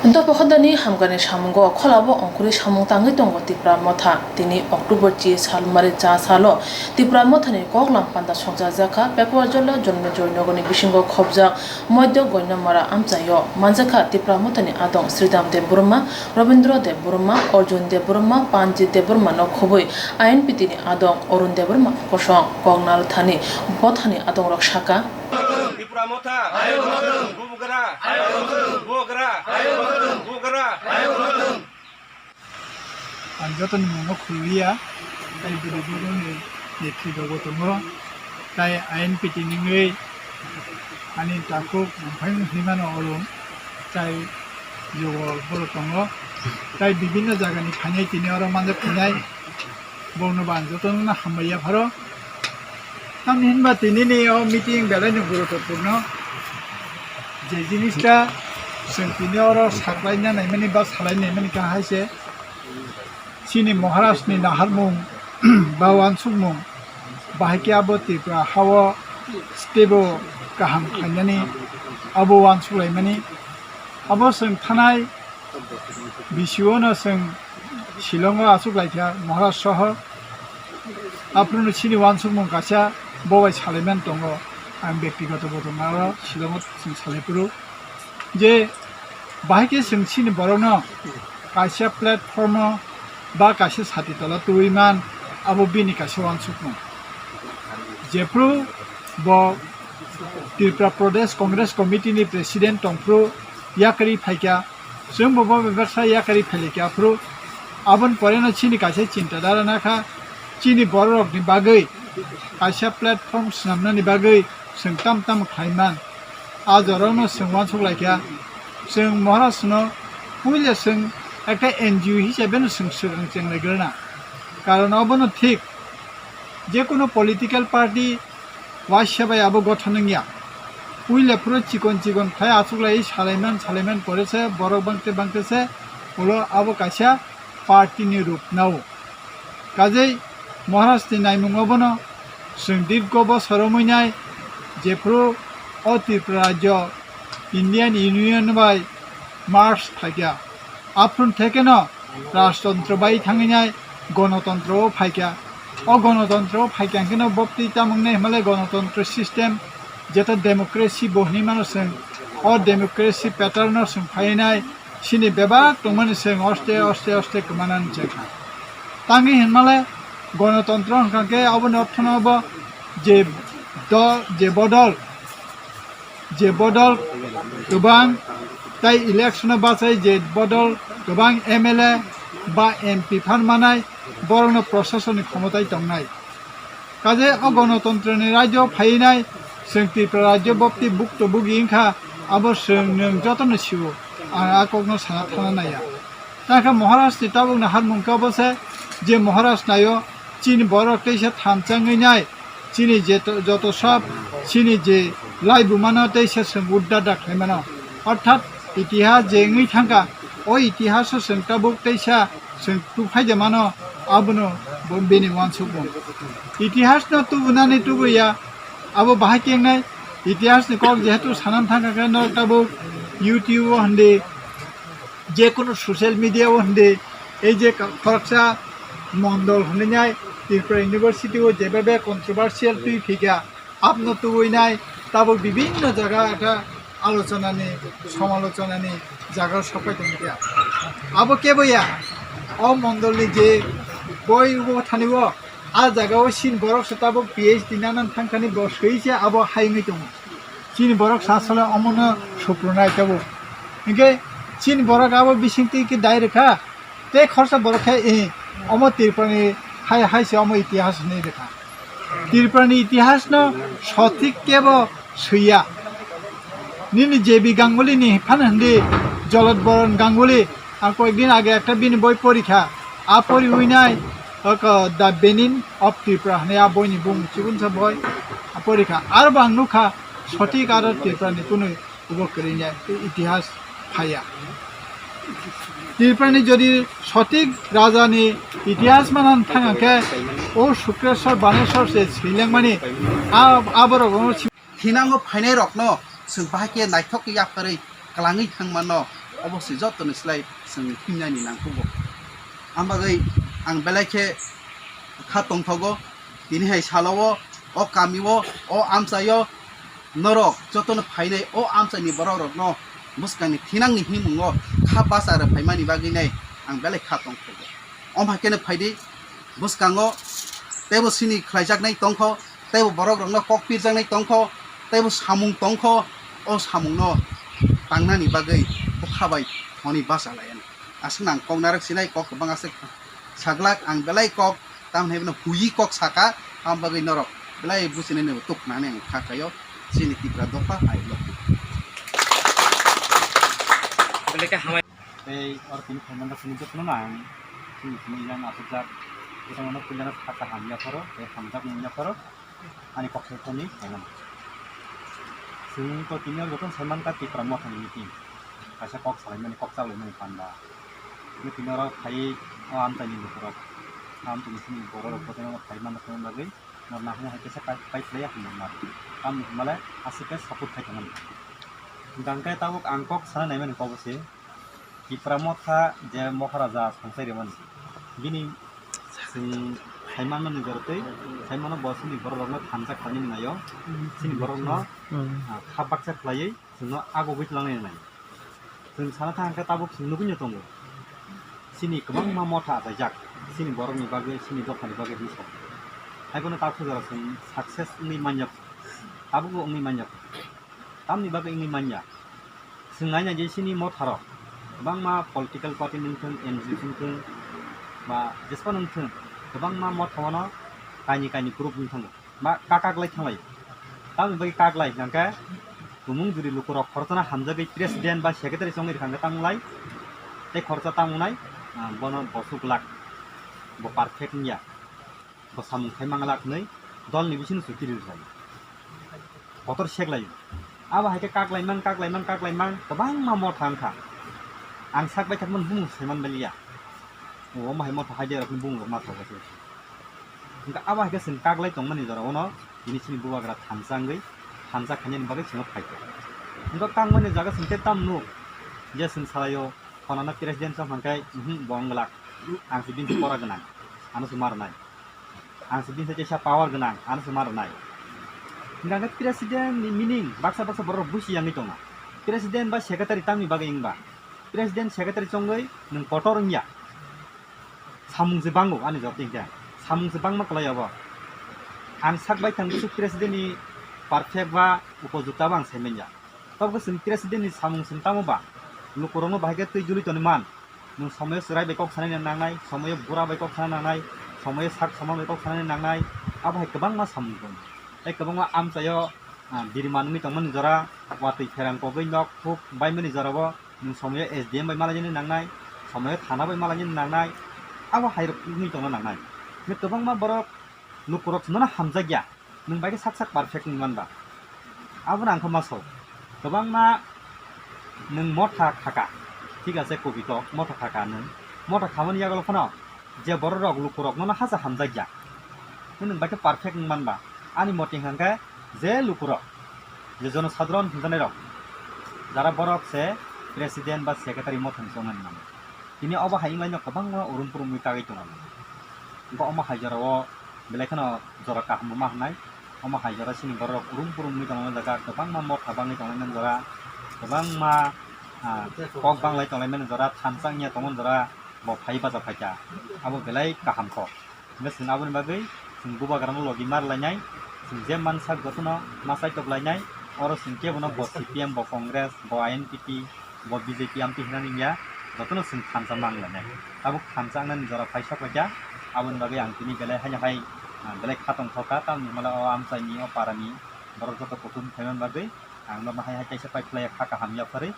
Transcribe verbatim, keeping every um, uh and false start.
Dophakhodani hamkani samungo kholabo ongkhorwi samung tangwi tongo Tipra Motha. Tini October chi salmari cha salo Tipra Mothani koklam panda sokjak jakha Pakuajola Jonmejoy nogorni bisingo khobjak Moidya Goinamara amchaio manjakha Tipra Mothani adong Sridham Debbarma, Robindra Debbarma, Arjun Debbarma, Panjit Debbarmano khobwi I N P T ni adong Arun Debbarma kosong. Kok narwthani Mothani adongrok sakha. Tipra Motha. Bubagra. Bubagra. Bubagra. Ang jotoni mungno khulliya, tei bwrwi bwrwini netrito bo tongo, tei I N P T ni wngwi ani takhuk mungphai hwnwi mano Arun, tei jogo borok tongo, tei bibinno jagani phainai tini oro manjak phainai. Bono bo ang jotono hambai yapharo. Tamni hinba tinini o meeting belai no guruttopurno. Je jinista chwng tini oro saklaina naimani ba salai naimani kha hai se chini Maharaj ni naharmung ba wansukmung bahai khe abo Tripura hao stable kaham khlainani abo wansuk laimani. Abo chwng thanai Bisi o no chwng Shillong o achuk lai kha Maharaj soho. Aphuru no chini wansukmung kaisa bo bai salaiman tongo. Ang bektigoto bo tongo aro Shillong o chwng salai phuru je bahai khe chwng chini borok no kaisa platform o ba kaisa sati tola tubui man, abo bini kaisa wansukmung. Jephuru bo Tripura Pradesh Congress Committee ni president tongphuru yakarwi phaikha, chwngbo bo bebaksa yakarwi phailaikha, aphuru aboni pore no chini kaisa chinta dhara nakha, chini borok rokni bagwi kaisa platform swnamnani bagwi chwng tam tam khlaiman. A jorao no chwng wansuk laikha, chwng Maharaj no puila chwng ekta N G O hisabe no chwng swkang chenglaigrana, karon obono thik jekunu political party waisa bai abo gothon wngya. Puila phuru chikon chikon khlai achuklai salaiman salaiman pore se borok bangte bangte se ulo abo kaisa party ni rup nao. Kajei Maharaj ni naimung obono chwng dirgo bosor wngwi nai jephuru o Tripura rajyo Indian Union bai merge phaikha. Aphuru thekeno rajtontro bai thangwi nai gonotontro o phaikha. O gonotontro o phaikha hwnkhe no boptwi tamung nai hwnmale gonotontro system jeto democracy bo hwnwi mano chwng. O democracy pattern no chwng phaiwi nai chini bebak tongmani chwng oste oste oste kwmanani chekha. Tangwi hwnmale gonotontro hwnkha khe aboni orthono bo je do-, je bodol je bodol kwbang tei election o bachai je bodol kwbang M L A ba M P phan manai borokno proshasoni khomotai tongnai. Kaje o gonotontroni rajyo phainai chwng Tripura rajyo bopti bukto bugi wngkha, abo chwng nwng jotono sio, ang a kokno sana thana naiya. Tangkha Maharaj ni tabukni harmung khe obo se je Maharaj naio chini borok teisa thansa wngwi nai, chini je to-, joto sab chini je laibumano teisa chwng udda da khlaimano. Orthat itihas je wngwi thangkha, o itihaso chwng tabuk teisa chwng tubphai de mano, abono bo bini wansukmung. Itihasno tubunani tubuya, abo bahai kengnai itihasni kok jehetu sanan thangkha khe norok tabuk YouTube o hwndi, jekunu social media o hwndi, ei je ka-, khoroksa mondol hwnwi nai Tripura University o jebebe controversial twi phikha, abno tubui nai tabuk bibinno jaga ekta alochonani, somalochanani jaga sopai tongkha. Abo kebo ya, o mondolni je boi ubo thani o, a jaga o sin borok se tabuk P H D nanan thangkhani bo swi se abo hai wngwi tongo. Chini borok sa sala omono suprunai tabuk. Hinkhe chini borok abo bisingtwi khe dai rwkha. Tei khoroksa borok khe, eh, omo Tripurani hai, hai se omo itihas hwnwi rwkha. Tripurani itihasno sothik kebo swiya. Nini J B Ganguly ni phano hwndi Jalad Baran Ganguly, ang koyekdin age ekta bini boi porikha. A poriwi nai, oko The Benin of Tripura hwnwi a boini bumung chibunsa boi a porikha. Aro bo ang nukha sothik aro Tripurani kunu ubo kwrwini itihas phaiya. Tripurani jodi sothik rajani itihas manan thangkhe o Sukreswar Baneswar se swilengmani a-, aborok thinango phainairokno chwng bahai khe naithok khe yapharwi kwlangwi thangmano. Obo se jotoni slai chwng himnani nangkukgo. Ang bagwi ang belai khe kha tongthogo. Tini hai salo o, o kami o, o amchai o norok jotono phainai o amchaini borok rokno bwskangni thinangni himmungo kha bacha rw phaimani bagwi nai ang belai kha tongthogo. Om hai kheno phaidi bwskango teibo sini khlaijaknai tongkho, teibo borok rokno kok pirjaknai tongkho, teibo samung tongkho, o samungno tangnani bagwi bwkha bai thoni bacha laiya. Aswk nang kok narwk sinai kok kwbang aswk saglak ang belai kok tamni hwnwi huyi kok saka, am bagwi norok belai buchinai no tuk nani ang kha kaio chini Tipra dopha I love you. Belai khe hamai. Tei oro tini phaimani rok tini jotono no ang chini tini yang aswkjak jotono no puilano kha kaham yapharo tei hamjak mung yapharo. Ani kok sai thani khainani. Chwng to tini o joto sai mankha Tipra Mothani meeting. Kaisa kok salaimani, kok chalaimani panda. Tini oro phai o amchaini lukurok, amchaini sini borok rok bothai phai manna phai bagwi norok nahani hai kisa pai, pai phlaiya hinwi naro. Tamni hwnmale aswk khe support khai tongmani. Hwnkhe tabuk ang kok sana naimani kok se. Tipra Motha je Moharaja songchai rimani, bini chwng sai manmani jorotwi, sai mano bo chini borok rokno thansa khlainani naio, chini borok no, ah, kha baksa khlaiwi chwngno agogwi tlangnai nai. Chwng sana thang khe tabuk chwng nugwi no tongo, chini kwbangma motha achaijak, chini borokni bagwi, chini dophani bagwi hinwi song. Haiphano ta khujaro chwng success wngwi manya, tabukbo wngwi manya. Tamni bagwi wngwi manya? Chwng naina je chini motharok kwbangma political party ni wngthung, N G O wngthung, ba jesphano wngthung, kwbangma mothano kaini kaini group wngthango, ba kakaklai thanglaio. Tamni bagwi kaklai hwnkhe tumung juri lukurok khorochano hamjagwi president ba secretary chongwi rwkha hwnkhe tamo lai tei khoroksa tamo nai, ah, bono bo suglak, bo perfect wngya. Bo samung khai manglak hinwi dolni bisingo chukti rijak. Kotor seklaio. Abo hai khe kaklaimang, kaklaimang, kaklaimang kwbangma motha wngkha. Ang sak bai thangmani bumung saiman baliya. Omo hai motha hai de rokni bumung rok ma thok se. Wngkha abo hai khe chwng kaklai tongmani jora ono tini chini bubagra thansa wngwi thansa khainani bagwi chwngno phaikha. Wngkha kangmani jaga chwng tei tam nuk je chwng salaio khonano president chong hwnkhai, mhm, bo wng glak. Ang se bini pora gwnang. Ano se ma rwnai. Ang se bini kaisa power gwnang, ano se ma rwnai. Hingkha khe president ni meaning baksa baksa borok busi yangwi tongna. President ba secretary tamni bagwi wngba? President secretary chongwi nwng kotor wngya. Samung se bango ani jok tingkha. Samung se bangma kwlai abo. Ang sak bai thang bwswk president ni perfect ba upojukta ba ang sai manya. Tabuk chwng president ni samung chwng tamo ba? Lukurokno bahai khe twi juli toni man. Nwng somoyo chwrai bai kok sanani nangnai, somoyo bura bai kok sana nangnai, somoyo sak samang bai kok sanani nangnai, abo hai kwbangma samung tongo. Tei kwbangma amchaio, ah, birma nungwi tongmani jora, watwi pherang kogwi nok huk baimani jorao nwng somoyo S D M bai malainani nangnai, somoyo thana bai malainani nangnai, abo hai rok wngwi tongna nangnai. Hwnwi kwbangma borok lukurok chwngno hamjakya. Nwng bai khe sak sak perfect wngwi man ba? Abono ang khe ma sao. Kwbangma nwng motha khaka, thik ase, kobitok motha khaka nwng. Motha khamani yagulo phano je borok rok lukurok nono hacha hamjakya. Nwng bai khe perfect wngwi man ba? Ani motwi hwnkha khe je lukurok, je jonosadharon hwnjanai rok, jara borok se president ba secretary mothani chongnani nango. Tini obo hai wnglaino kwbangma urum purum wngwi kagwi tongo. Hwnkhe omo hai jorao belai kheno jora kaham rwma hwnwi. Omo hai jora chini borok urum purum wngwi tonglaina jaga, kwbangma motha bangwi tonglaina jora, kwbangma, ah, kok banglai tonglaimani jora, thansa wngya tongmani jora bo phai bacha phaikha. Abo belai kaham kok. Hingkhe chwng aboni bagwi chwng bubagrano logi ma rwlainai. Chwng je mansak jotono ma chaitok lainai. Oro chwng kebono bo C P M, bo Congress, bo I N P P, bo B J P amtwi hinani wngya, jotono chwng thansa ma wnglainai. Tabuk thansa wngnani jora phai sok laikha, aboni bagwi ang tini belai haino hai, ah, belai kha tongthokha, tamni hwnmale o amchaini, o parani borok joto kuthum phaimani bagwi ang norno hai hai kaisa pai phlaiya kha kaham yapharwi.